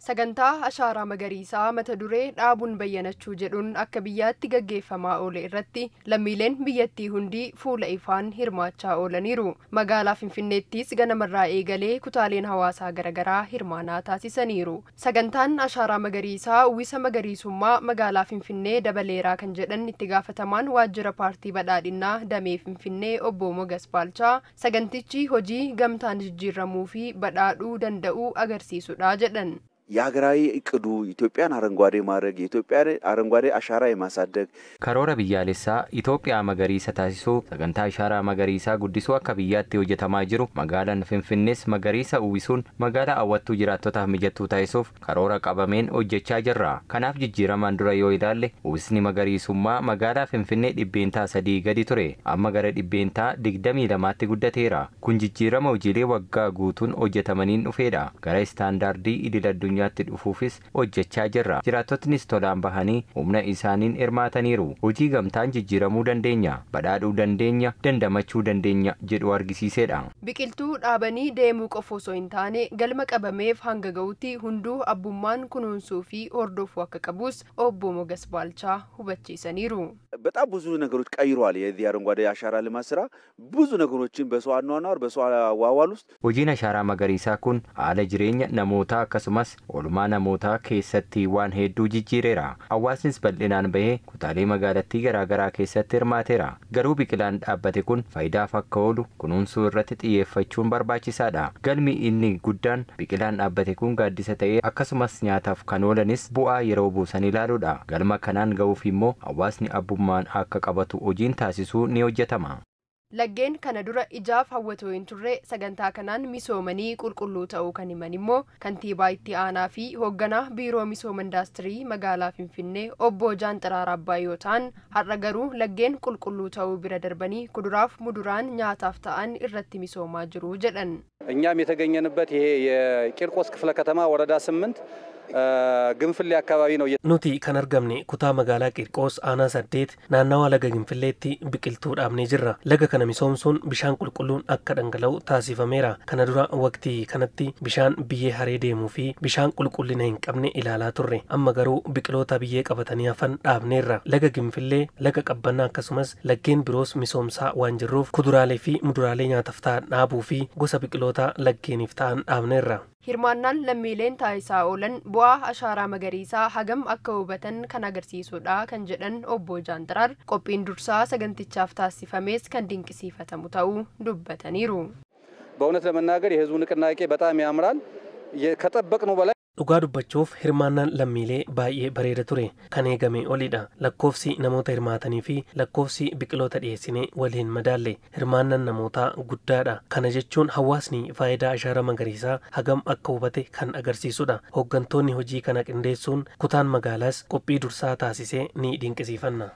Sagantaa Ashaaraa Magariisaa mata duree dhaabuun bayyanachuu jedhuun akka biyyaatti gaggeeffamaa oole irratti lammiileen biyyattii hundi fuula ifaan hirmaachaa oolaniiru. Magaalaa Finfinneettis ganamarraa eegalee kutaaleen hawaasaa garaagaraa hirmaannaa taasisaniiru. Sagantaan Ashaaraa Magariisaa uwwisa magariisummaa magaalaa Finfinnee dabaleeraa kan jedhan itti gaafatamaan waajjira paartii badhaadhinaa damee Finfinnee obbo Mogas Baalchaa sagantichi hojii gamtaan jijjiiramuu fi badhaadhuu danda'u agarsiisudha jedhan. የሀገራዊ እቅዱ ኢትዮጵያን አረንጓዴ ማድረግ የኢትዮጵያን አረንጓዴ አሻራ የማሳደግ Karoora biyyaalessaa Itoophiyaa magariisa taasisuu sagantaa ashaaraa magariisaa guddisuu akka biyyaatti hojjetamaa jiru magaalaan Finfinnees magariisa uwwisuun magaalaa hawwattuu jiraattotaaf mijattuu taasisuuf karoora qabameen hojjechaa jirra. Kanaaf jijjiiramaan dura yoo ilaalle uwwisni magariisummaa magaalaa Finfinnee 3% gadi ture amma gara 22%tti guddateera. Kun jijjiirama hojiilee waggaa guutuun hojjetamaniin dhufeedha. Gara istaandaardii idil addunyaatti dhufuufis hojjechaa jirra. Jiraattotnis tolaan bahanii humna isaaniin hirmaataniiru. Hojii gamtaan jijjiiramuu dandeenya, badhaadhuu dandeenya, dandamachuu dandeenya jedhu argisiisedha. Biqiltuu dhaabanii deemuu qofa osoo hin taane galma qabameef hanga ga'utti hunduu abbummaan kunuunsuu fi hordofuu akka qabus obbo Mogas Baalchaa hubachiisaniiru. በጣም ብዙ ነገሮች ቀይረዋል። የዚህ አረንጓዴ አሻራ ልማት ስራ ብዙ ነገሮችን በሰው አኗኗር በሰው አዋዋል ውስጥ Hojiin ashaaraa magariisaa kun haala jireenya namootaa akkasumas oolmaa namootaa keessatti waan hedduu jijjiireera. Hawaasnis bal'inaan bahee kutaalee magaalattii garaagaraa keessatti hirmaateera. Garuu biqilaan dhaabbate kun faayidaaf akka oolu kunuunsuu irratti xiyyeeffachuun barbaachisaadha. Galmi inni guddaan biqilaan dhaabbate kun gaaddisa ta'ee akkasumas nyaataaf kan oolanis bu'aa yeroo buusan ilaaluudha. Galma kanaan ga'uuf immoo hawaasni abbummaan akka qabatu hojiin taasisuu ni hojjetama. Laggeen kana dura ijaaf hawwatoo hin turre sagantaa kanaan misoomanii qulqulluu ta'uu kan himan immoo kantiibaa itti aanaa fi hoogganaa biiroo misooma indaastirii magaalaa Finfinnee obbo Jaanxiraar Abbaa yoo ta'an har'a garuu laggeen qulqulluu ta'uu bira darbanii kuduraaf muduraan nyaataaf ta'an irratti misoomaa jiru jedhan. እኛም የተገኘንበት ይሄ የቂርቆስ ክፍለ ከተማ ወረዳ 8 ግንፍሌ አካባቢ ነው። Nuti kan argamne kutaa magaalaa Qiirqoos aanaa 8 naannawa laga Ginfilleetti biqiltuu dhaabnee jirra. Laga kana misoomsuun bishaan qulqulluun akka dhangala'u taasifameera. Kana dura waqtii kanatti bishaan biyyee haree deemuu fi bishaan qulqullina hin qabne ilaalaa turre. Amma garuu biqiloota biyyee qabatanii hafan dhaabneerra. Laga Ginfillee, laga Qabbanaa akkasumas laggeen biroos misoomsaa waan jirruuf kuduraalee fi muduraalee nyaataaf ta'an dhaabuu fi gosa biqiloota laggeeniif ta'an dhaabneerra. Hirmaannaan lammiileen taasisaa oolan bu'aa ashaaraa magariisaa hagam akka hubatan kan agarsiisudha kan jedhan obbo Jaanxiraar qophiin dursaa sagantichaaf taasifames kan dinqisiifatamu ta'uu dubbataniiru. በእውነት ለመናገር የህዝቡ ንቅናቄ በጣም ያምራል። ከጠበቅነው በላይ Dhugaa dubbachuuf hirmaannaan lammiilee baay'ee bareeda ture. Kan eegame olidha. Lakkoofsi namoota hirmaatanii fi lakkoofsi biqiloota dhiyeessinee wal hin madaalle. Hirmaannaan namootaa guddaadha. Kana jechuun hawaasni faayidaa ashaaraa magariisaa hagam akka hubate kan agarsiisudha. Hooggantoonni hojii kana qindeessuun kutaan magaalaas qophii dursaa taasisee ni dinqisiifanna.